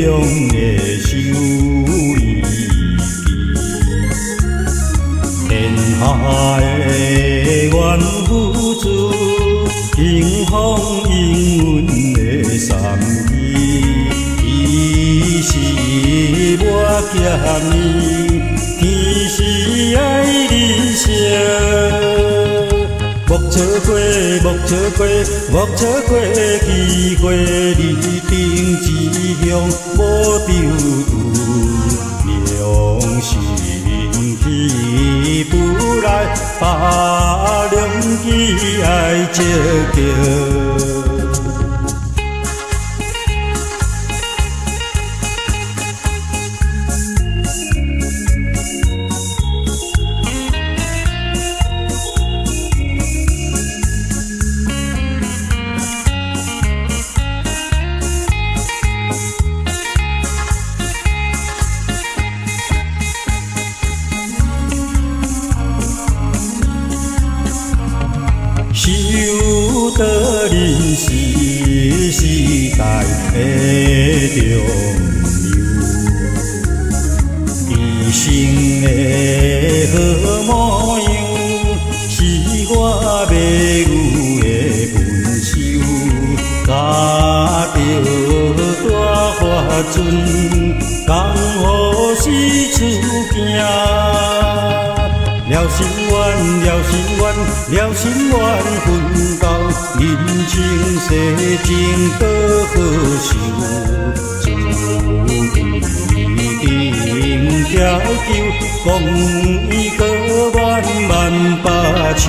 的收音機。天下的怨婦子，興風應阮的三支，伊是我欠伊，天是愛人生。莫錯過，莫錯過，莫錯過機會，你頂一向無丟良心起不來，把良機愛積極。修得人是時代的中流，醫生的好模樣，是我袂有的分手，甲著大法尊，江湖四處行。了心願，了心願，了心願，奮鬥人生世情多好受，注定條求，講伊閣萬萬把手。